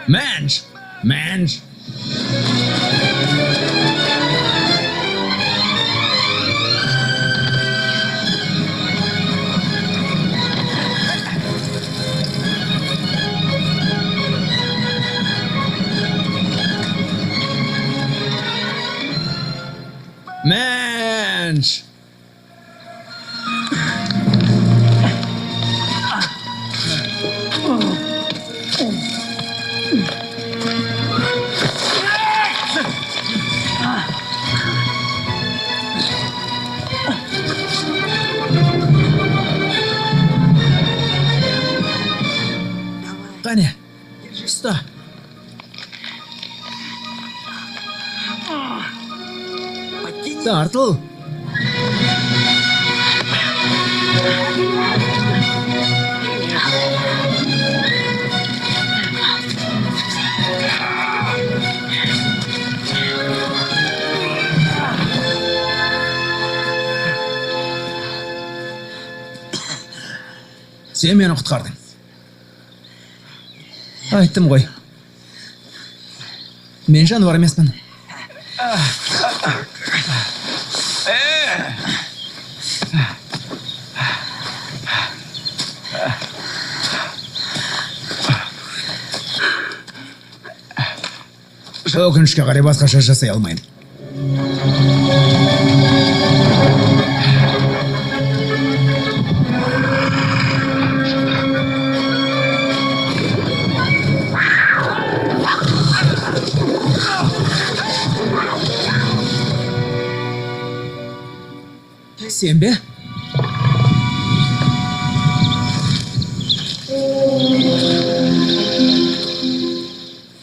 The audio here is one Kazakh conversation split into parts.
Мэнш! Мэнш! Мэнш! Қане, ұста. Тартыл. Сен мені құтқардың. Айттым ғой. Мен жануар емеспін. Өкінішке қарай басқаша жасай алмаймын. Сен бе?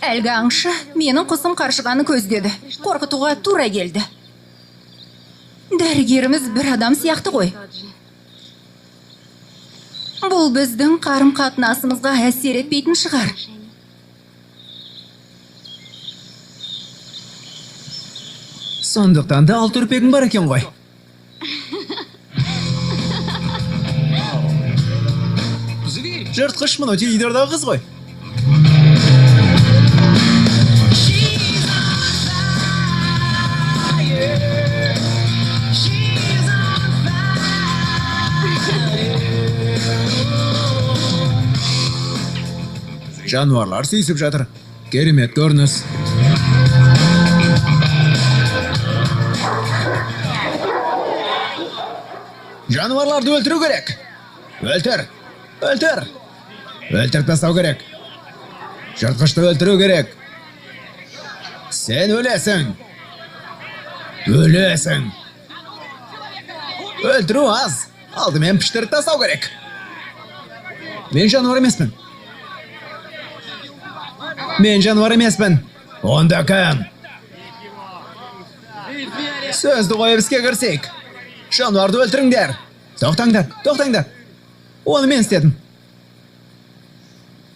Әлгі аңшы менің құсым қаршығаны көздеді. Қорқытуға тура келді. Дәрігеріміз бір адам сияқты ғой. Бұл біздің қарым-қатынасымызға әсер етпейтін шығар. Сондықтан да алты үрпегің бар екен ғой. Жыртқыш мынау теледидардағы қыз ғой. Жануарлар сүйісіп жатыр. Керемет көрініс. Жануарларды өлтіру керек. Өлтір! Өлтір! Өлтіріп тастау керек. Жыртқышты өлтіру керек. Сен өлесің. Өлесің. Өлтіру аз. Алдымен піштіріп тастау керек. Мен жануар емеспін. Мен жануар емеспін. Онда кім? Сөзді қойып іске кірісейік. Жануарды өлтіріңдер. Тоқтаңдар, тоқтаңдар. Оны мен істедім.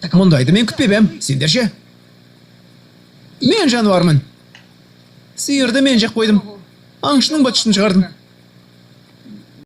Мұндайды мен күтпеп ем. Сендер ше? Мен жануармын. Сиырды мен жеп қойдым. Аңшының быт-шытын шығардым.